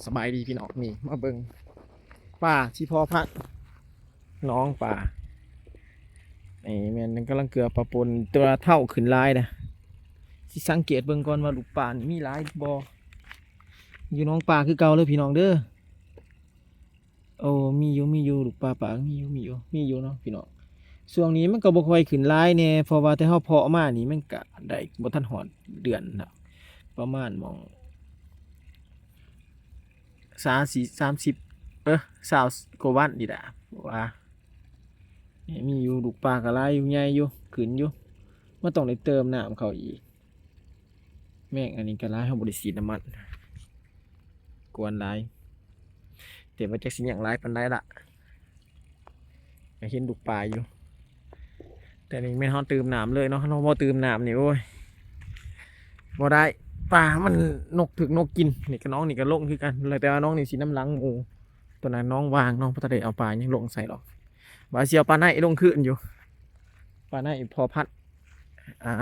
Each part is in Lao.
ສະບາຍດີພີ່ນ້ອງ ນີ້ມາເບິ່ງປາຊິພໍພັດ ໜອງປາ ນີ້ແມ່ນກຳລັງເກືອປາປົນ ແຕ່ວ່າເທົ້າຂຶ້ນຫຼາຍນະ ຊິສັງເກດເບິ່ງກ່ອນວ່າລູກປານີ້ມີຫຼາຍບໍ່ ຢູ່ໜອງປາຄືເກົ່າເດີພີ່ນ້ອງເດີ. ໂອ້ ມີຢູ່ ມີຢູ່ ລູກປາປາກ ມີຢູ່ ມີຢູ່ ມີຢູ່ເນາະພີ່ນ້ອງ. ຊ່ວງນີ້ມັນກໍບໍ່ຄ່ອຍຂຶ້ນຫຼາຍແດ່ ເພາະວ່າແຕ່ເຮົາເພາະມານີ້ ມັນກະໄດ້ບໍ່ທັນຮອດເດືອນນະ ປະມານໝ່ອງຊາວ ສາມສິບ ເອີ ຊາວກວ່າວັນນີ້ລະ ວ່າ ມີຢູ່ ລູກປາກໍຫຼາຍຢູ່ ໃຫຍ່ຢູ່ ຂຶ້ນຢູ່ ມັນຕ້ອງໄດ້ເຕີມນ້ຳເຂົ້າອີກ. ແມງອັນນີ້ກໍຫຼາຍ ເຮົາບໍ່ໄດ້ສີດນ້ຳມັນ ກວນຫຼາຍ ແຕ່ວ່າຈັກຊິຍັງຫຼາຍປານໃດລະ ກໍເຫັນລູກປາຢູ່. ແຕ່ນີ້ແມ່ນເຮົາຕື່ມນ້ຳເລີຍເນາະ ເຮົາບໍ່ຕື່ມນ້ຳນີ້ ໂອ້ຍ ບໍ່ໄດ້ ປາມັນ ນົກຖືກນົກກິນ. ນີ້ກໍ ໜອງນີ້ກໍລົງຄືກັນ ແຕ່ວ່າໜອງນີ້ຊິນຳຫຼັງໝູ່. ຕົວນັ້ນໜອງວ່າງ ໜອງບໍ່ທັນໄດ້ເອົາປາຫຍັງລົງໃສ່ດອກ ວ່າຊິເອົາປາໄນລົງຄືນຢູ່ ປາໄນພໍພັດ ອ່າ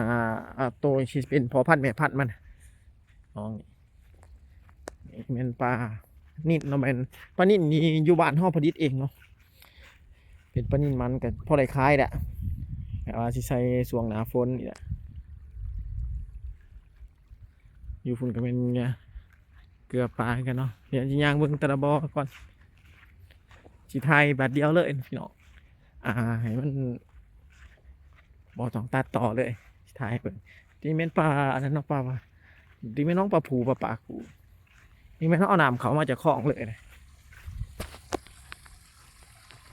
ອ່າ ໂຕຊິເປັນພໍ່ພັນແມ່ພັນມັນ. ນ້ອງນີ້ແມ່ນປານິນເນາະ ແມ່ນປານິນນີ້ຢູ່ບ້ານເຮົາຜະລິດເອງເນາະ ເປັນປານິນມັນກໍພໍໄດ້ຂາຍແຫຼະ ແຕ່ວ່າຊິໃສ່ຊ່ວງໜ້າຝົນນີ້ແຫຼະ. ຢູ່ພຸ້ນກໍແມ່ນເກືອປາຄືກັນເນາະ. ດຽວຊິຍ່າງເບິ່ງແຕ່ລະບໍ່ກ່ອນ ຊິຖ່າຍບາດດຽວເລີຍພີ່ນ້ອງ ອ່າ ໃຫ້ມັນບໍ່ຕ້ອງຕັດຕໍ່ເລີຍ ຊິຖ່າຍໃຫ້ເບິ່ງ. ນີ້ແມ່ນປາອັນນັ້ນເນາະ ປາວ່າ ນີ້ແມ່ນໜອງປາພູ ປາປາກ ນີ້ແມ່ນເຮົາເອົານ້ຳເຂົ້າມາຈາກຄອງເລີຍນະ.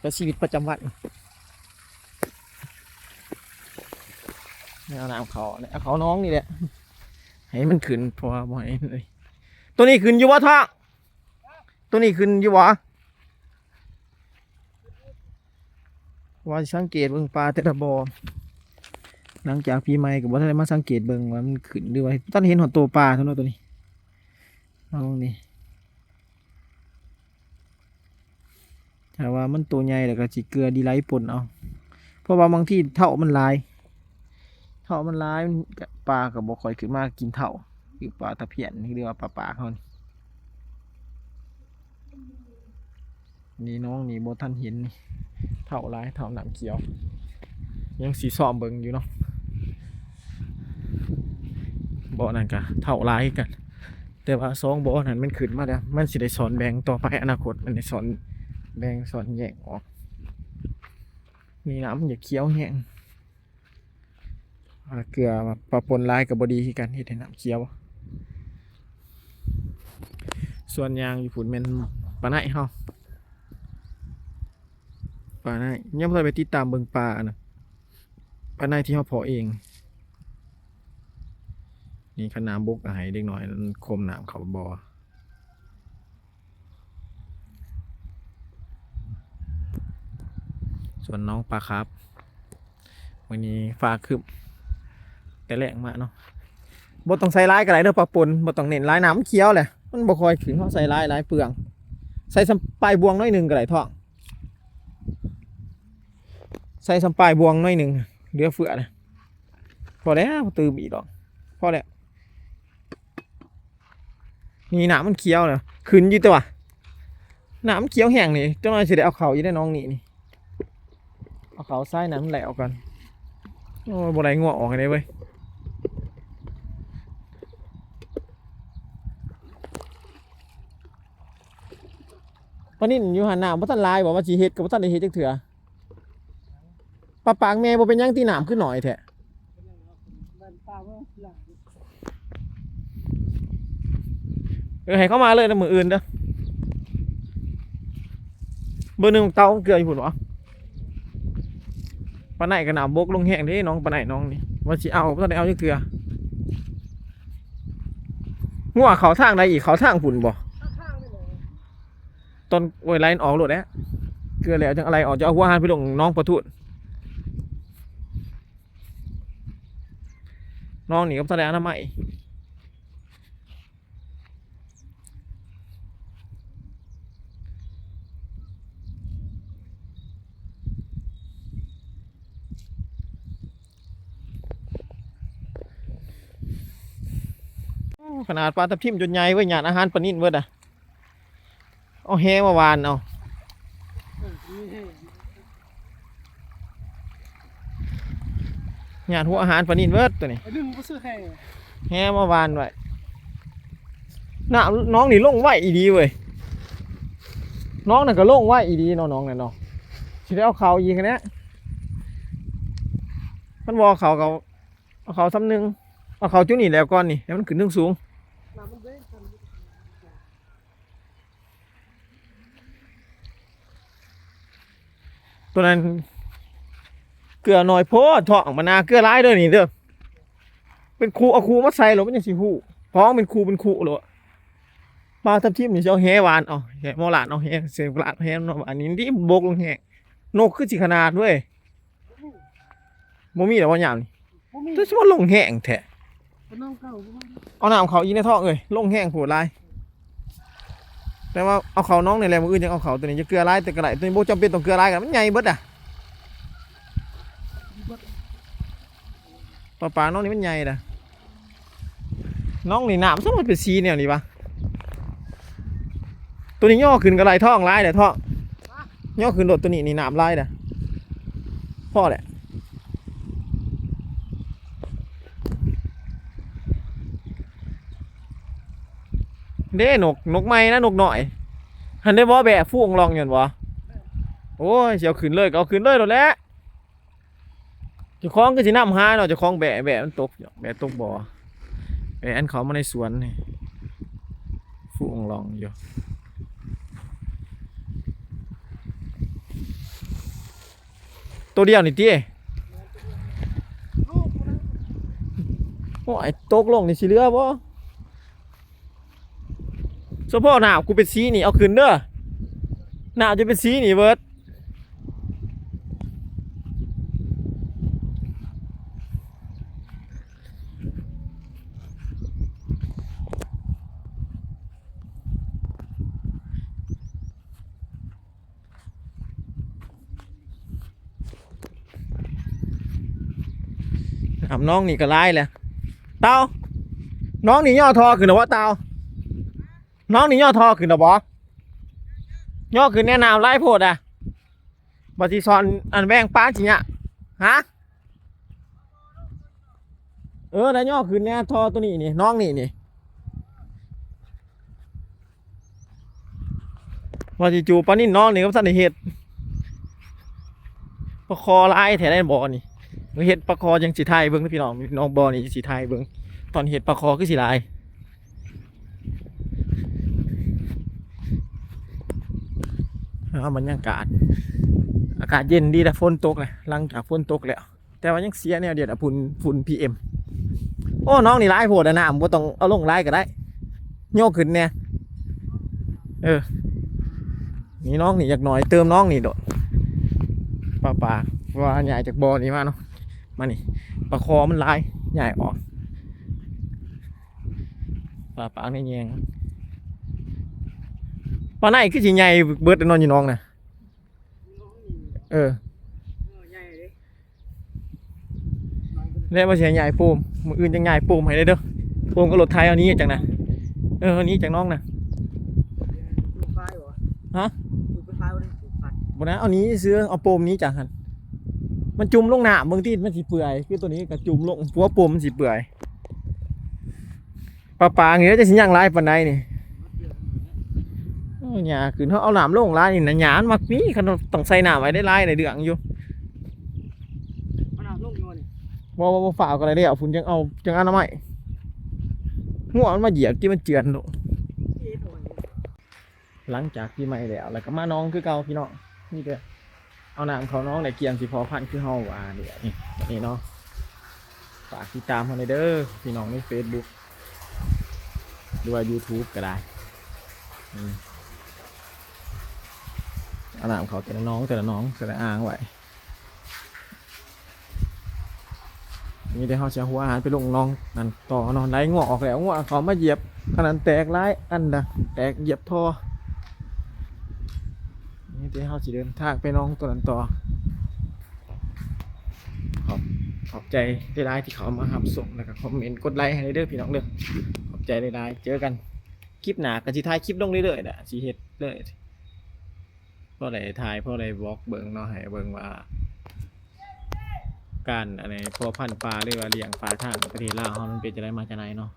ກໍຊີວິດປະຈຳວັນ ແນວນ້ຳເຂົ້າ ເອົາເຂົ້າໜອງນີ້ແຫຼະ ໃຫ້ມັນຂຶ້ນ ເພາະວ່າບໍ່ໃຫ້ ໂຕນີ້ຂຶ້ນຢູ່ບໍ່ທ້ອງ? ໂຕນີ້ຂຶ້ນຢູ່ບໍ່? ວ່າຊິສັງເກດເບິ່ງປາແຕ່ລະບໍ່ ຫຼັງຈາກປີໃໝ່ກໍບໍ່ທັນໄດ້ມາສັງເກດເບິ່ງວ່າມັນຂຶ້ນ ຫຼືວ່າ ບໍ່ທັນເຫັນຮອດໂຕປາເທື່ອເນາະ ໂຕນີ້ ເອົາເບິ່ງນີ້. ຖ້າວ່າມັນໂຕໃຫຍ່ແລ້ວກໍຊິເກືອດີໄຫຼປົນເອົາ ເພາະວ່າບາງທີເທົ້າມັນຫຼາຍ ເທົ້າມັນຫຼາຍ ມັນກະ ປາກໍບໍ່ຄ່ອຍຂຶ້ນມາກິນເທົ້າ ຄືປາຕະພຽນ ຫຼືວ່າປາປາກເຮົານີ້. ນີ້ນ້ອງນີ້ບໍ່ທັນເຫັນ ເທົ້າຫຼາຍ ເທົ້ານ້ຳຂຽວ ຍັງຊິຊອມເບິ່ງຢູ່ເນາະ. ບໍ່ນັ້ນກະເທົ້າຫຼາຍຄືກັນ ແຕ່ວ່າສອງບໍ່ນັ້ນມັນຂຶ້ນມາແລ້ວ ມັນຊິໄດ້ສອນແບ່ງຕໍ່ໄປ ອະນາຄົດມັນໄດ້ສອນແບ່ງສອນແຍກອອກ. ນີ້ນ້ຳມັນຢາກຂຽວແຮງ ອ່າ ເກືອປະປົນຫຼາຍກໍບໍ່ດີຄືກັນ ເຮັດໃຫ້ນ້ຳຂຽວ. ສ່ວນຍ່າງຢູ່ພຸ້ນແມ່ນປາໄນເຮົາ ປາໄນ ຍັງບໍ່ທັນໄປຕິດຕາມເບິ່ງປາອັນນັ້ນ ປາໄນທີ່ເຮົາເພາະເອງ. ນີ້ຄັນນ້ຳບົກກໍໃຫ້ເດັກນ້ອຍມັນຄົມນ້ຳເຂົ້າບໍ່. ສ່ວນໜອງປາຄາບ ມື້ນີ້ຟ້າຄຶ້ມແຕ່ແລງມາເນາະ. ບໍ່ຕ້ອງໃສ່ຫຼາຍກໍໄດ້ເດີ ປາປົນ ບໍ່ຕ້ອງເນັ້ນຫຼາຍ ນ້ຳມັນຂຽວແຫຼະ ມັນບໍ່ຄ່ອຍຂຶ້ນ ເຮົາໃສ່ຫຼາຍ ຫຼາຍເປືອງ. ໃສ່ສ່ຳປາຍບ່ວງໜ້ອຍໜຶ່ງກໍໄດ້ທ້ອງ ໃສ່ສ່ຳປາຍບ່ວງໜ້ອຍໜຶ່ງ ເຫຼືອເຟືອນະ. ພໍແລ້ວ ບໍ່ຕື່ມອີກດອກ ພໍແລ້ວ. ນີ້ນ້ຳມັນຂຽວນະ ຂຶ້ນຢູ່ແຕ່ວ່າ ນ້ຳມັນຂຽວແຮງນີ້ ຈັກໜ້ອຍຊິໄດ້ເອົາເຂົ້າຢູ່ໃນໜອງນີ້ນີ້ ເອົາເຂົ້າໃສ່ນ້ຳມັນໄຫຼອອກກ່ອນ. ໂອ້ຍ ບໍ່ໄດ້ງົວອອກໃຫ້ໄດ້ເວີຍ. ປານິນຢູ່ຫັ້ນນ້ຳບໍ່ທັນຫຼາຍບໍ່ ວ່າຊິເຮັດກໍບໍ່ທັນໄດ້ເຮັດຈັກເທື່ອ. ປາປາກແມ່ບໍ່ເປັນຫຍັງຕິ ນ້ຳຄືໜ້ອຍແທ້. ເອີ ໃຫ້ເຂົາມາເລີຍນະ ມື້ອື່ນເດີ. ເບິ່ງໜຶ່ງ ເຕົາເກືອຢູ່ພຸ້ນຫວາ. ປາໄນກໍນ້ຳບົກລົງແຮງເດ້ ໜອງປາໄນໜອງນີ້ ວ່າຊິເອົາ ບໍ່ທັນໄດ້ເອົາຈັກເທື່ອ. ງົວເຂົ້າທາງໃດອີກ ເຂົ້າທາງພຸ້ນບໍ່? ຕອນ ໂອ້ຍ ໄລ່ອອກໂລດແຫຼະ ເກືອແລ້ວຈັ່ງໄລ່ອອກ ຈະເອົາຫົວອາຫານໄປລົງໜອງປະທູນ. ໜອງນີ້ກໍບໍ່ທັນໄດ້ອະນາໄມ. ໂອ້ ຂະໜາດປາທັບທິມຈົນໃຫຍ່ເວີຍ ຫຍາດອາຫານປານິນເບິດນະ. ເອົາແຫມາຫວ່ານເອົາ. ເອີ ມີແຫ ຍາດຫົວອາຫານປານິນເບິດໂຕນີ້ ໄອ້ໜຶ່ງບໍ່ຊື້ແຫ ແຫມາຫວ່ານໄວ້. ນ້ຳໜອງນີ້ລົງໄວອີ່ຫຼີເວີຍ ໜອງນັ້ນກໍລົງໄວອີ່ຫຼີເນາະ ໜອງນັ້ນເນາະ. ຊິໄດ້ເອົາເຂົ້າອີກຫັ້ນແຫຼະ ຄັນບໍ່ເອົາເຂົ້າກໍ ເອົາເຂົ້າສ່ຳໜຶ່ງ ເອົາເຂົ້າຈຸດນີ້ແລ້ວກ່ອນນີ້ ໃຫ້ມັນຂຶ້ນເທິງສູງ. ໂຕນັ້ນເກືອໜ້ອຍໂພດ ທ້ອງມັນນາ ເກືອຫຼາຍເດີນີ້ເດີ ເປັນຄູ່ ເອົາຄູ່ມາໃສ່ໂລດ ມັນຈັ່ງຊິຮູ້ ພ້ອງເປັນຄູ່ເປັນຄູ່ໂລດ. ປາທັບທິມນີ້ຊິເອົາແຫຫວ່ານເອົາ ແຫໝໍຫຼາດເອົາແຫ ເສຍຫຼາດເອົາແຫເນາະ ອັນນີ້ມັນດີ ບົກລົງແຮງ ນົກຄືຊິຂະໜາດເວີຍ. ບໍ່ມີແລ້ວບໍ່ຍາມນີ້ ບໍ່ມີ ແຕ່ຊິວ່າລົງແຮງແທ້ ເອົານ້ຳເຂົ້າອີກໃນທ້ອງເອີຍ ລົງແຮງໂພດຫຼາຍ. ແຕ່ວ່າເອົາເຂົ້າໜອງນີ້ແຫຼະ ມື້ອື່ນຈັ່ງເອົາເຂົ້າ ໂຕນີ້ຈະເກືອຫຼາຍແຕ່ກໍໄດ້ ໂຕນີ້ບໍ່ຈຳເປັນຕ້ອງເກືອຫຼາຍກໍໄດ້ ມັນໃຫຍ່ເບິດນະ ປາປາໜອງນີ້ມັນໃຫຍ່ນະ. ໜອງນີ້ນ້ຳ ສ່ວນມັນເປັນສີແນວນີ້ວະ ໂຕນີ້ຍໍຂຶ້ນກໍໄດ້ ທ້ອງຫຼາຍແຫຼະ ທ້ອງຍໍຂຶ້ນໂລດ ໂຕນີ້ນີ້ນ້ຳຫຼາຍແຫຼະ ພໍແຫຼະ. ເດ້ ນົກ ນົກໃໝ່ນະ ນົກນ້ອຍ ຫັ້ນໄດ້ບໍ່ ແບ້ຟູອອງລອງຢູ່ຫັ້ນບໍ່? ໂອ້ຍ ຊິເອົາຂຶ້ນເລີຍກໍເອົາຂຶ້ນເລີຍໂລດແຫຼະ. ເຈົ້າຂອງຄືຊິນຳຫາເນາະ ເຈົ້າຂອງແບ້ ແບ້ມັນຕົກ ແບ້ຕົກບໍ່ ແບ້ອັນເຂົ້າມາໃນສວນນີ້ ຟູອອງລອງຢູ່ ໂຕດຽວນີ້ຕິ. ໂອ້ຍ ຕົກລົງນີ້ຊິເຫຼືອບໍ່? ສະເພາະໜ້າກູເປັນສີນີ້ ເອົາຂຶ້ນເດີ ໜ້າຈະເປັນສີນີ້ເບີດ. ນ້ຳໜອງນີ້ກໍຫຼາຍແຫຼະ ເຕົາ. ໜອງນີ້ຍໍທໍ່ຂຶ້ນແລ້ວບໍ່ ເຕົາ? ນ້ອງນີ້ຍໍທໍ່ຂຶ້ນແລ້ວບໍ່? ຍໍຂຶ້ນແນ່ ນ້ຳຫຼາຍໂພດອະ ບໍ່ຊິສອນອັນແວງປານຊິຍະ ຮະ? ເອີ ໄດ້ຍໍຂຶ້ນແນ່ ທໍ່ໂຕນີ້ນີ້ ນ້ອງນີ້ນີ້ ວ່າຊິຈູປານິນນ້ອງນີ້ກໍບໍ່ທັນໄດ້ເຮັດ. ປາຄໍຫຼາຍແທ້ໃດບໍ່ນີ້ ເຮັດປາຄໍຈັ່ງຊິຖ່າຍເບິ່ງພີ່ນ້ອງ ນ້ອງບໍ່ນີ້ຊິຖ່າຍເບິ່ງ ຕອນເຮັດປາຄໍຄືຊິຫຼາຍ. ອ້າວ ບັນຍາກາດ ອາກາດເຢັນດີແລ້ວ ຝົນຕົກແລ້ວ ຫຼັງຈາກຝົນຕົກແລ້ວ ແຕ່ວ່າຍັງເສຍແນວດຽວ ຝຸ່ນ ຝຸ່ນ ພີເອັມ. ໂອ້ ນ້ອງນີ້ຫຼາຍໂພດ ນ້ຳບໍ່ຕ້ອງເອົາລົງຫຼາຍກໍໄດ້ ໂຍກຂຶ້ນແດ່. ເອີ ນີ້ນ້ອງນີ້ຈັກໜ້ອຍ ເຕີມນ້ອງນີ້ໂດດ ປາປາ ເພາະວ່າຍ້າຍຈາກບໍ່ນີ້ມາເນາະ ມານີ້ ປາຄໍມັນຫຼາຍ ຍ້າຍອອກ. ປາປາກໃນແຍງ ປາໄນຄືຊິໃຫຍ່ເບິດແນ່ນອນຢູ່ໜອງນະ. ເອີ ແລ້ວວ່າຊິໃຫຍ່ໂປມ ມື້ອື່ນຈັ່ງໃຫຍ່ໂປມໃຫ້ເດີ ໂປມກັບລົດໄຖເອົານີ້ຈັກນະ. ເອີ ເອົານີ້ຈັກໜອງນະ ຮະ ບໍ່ນະ ເອົານີ້ຊື່ ເອົາໂປມນີ້ຈາກຫັ້ນ ມັນຈຸ່ມລົງນ້ຳເບິ່ງຕິ ມັນຊິເປື່ອຍ ຄືໂຕນີ້ກໍຈຸ່ມລົງ ເພາະວ່າໂປມມັນຊິເປື່ອຍ. ປາປານີ້ຈະຊິຍັງຫຼາຍປານໃດນີ້. ໂອ້ ຫຍ້າຂຶ້ນ ເຮົາເອົານ້ຳລົງຫຼາຍນີ້ນະ ຫຍ້າມັນມັກມີ ຄັນຕ້ອງໃສ່ນ້ຳໄວ້ໄດ້ຫຼາຍ ໄດ້ເລື່ອງຢູ່. ເອົານ້ຳລົງຢູ່ນີ້ ບໍ່ ບໍ່ ບໍ່ ຟ້າວກໍໄດ້ແລ້ວ ພຸ້ນຈັ່ງເອົາ ຈັ່ງອະນາໄມ ງົວມັນມາຢຽບທີ່ມັນເຈື່ອນໂລດ. ຫຼັງຈາກປີໃໝ່ແລ້ວ ແລ້ວກໍມາໜອງຄືເກົ່າພີ່ນ້ອງ ມີແຕ່ເອົານ້ຳເຂົ້າໜອງ ໄດ້ກຽມຊິພໍພັນຄືເຮົາວ່ານີ້ ນີ້ເນາະ. ຝາກຕິດຕາມເຮົາແດ່ເດີພີ່ນ້ອງ ໃນເຟສບຸກ ຫຼືວ່າຢູທູບກໍໄດ້. ເອົານ້ຳເຂົ້າແຕ່ລະໜອງ ແຕ່ລະໜອງ ແຕ່ລະອ່າງໄວ້. ນີ້ເດ ເຮົາຊິເອົາຫົວອາຫານໄປລົງໜອງນັ້ນຕໍ່ເນາະ. ໄລ່ງົວອອກແລ້ວ ງົວເຂົ້າມາຢຽບ ອັນນັ້ນແຕກຫຼາຍອັນນະ ແຕກຢຽບທໍ່. ນີ້ເດ ເຮົາຊິເດີນທາງໄປໜອງໂຕນັ້ນຕໍ່. ຂອບ ຂອບໃຈຫຼາຍໆທີ່ເຂົ້າມາຮັບຊົມ ແລ້ວກໍຄອມເມັນກົດໄລໃຫ້ເດີພີ່ນ້ອງເດີ. ຂອບໃຈຫຼາຍໆ ເຈີກັນຄລິບໜ້າ ກໍຊິຖ່າຍຄລິບລົງເລື້ອຍໆແຫຼະ ຊິເຮັດເລື້ອຍ. ພໍໄດ້ຖ່າຍ ພໍໄດ້ບລັອກເບິ່ງເນາະ ໃຫ້ເບິ່ງວ່າ ການອັນນີ້ ເພາະພັນປາ ຫຼືວ່າລ້ຽງປາທາງປະເທດລາວເຮົາ ມັນເປັນຈັ່ງໃດ ມາຈັ່ງໃດເນາະ.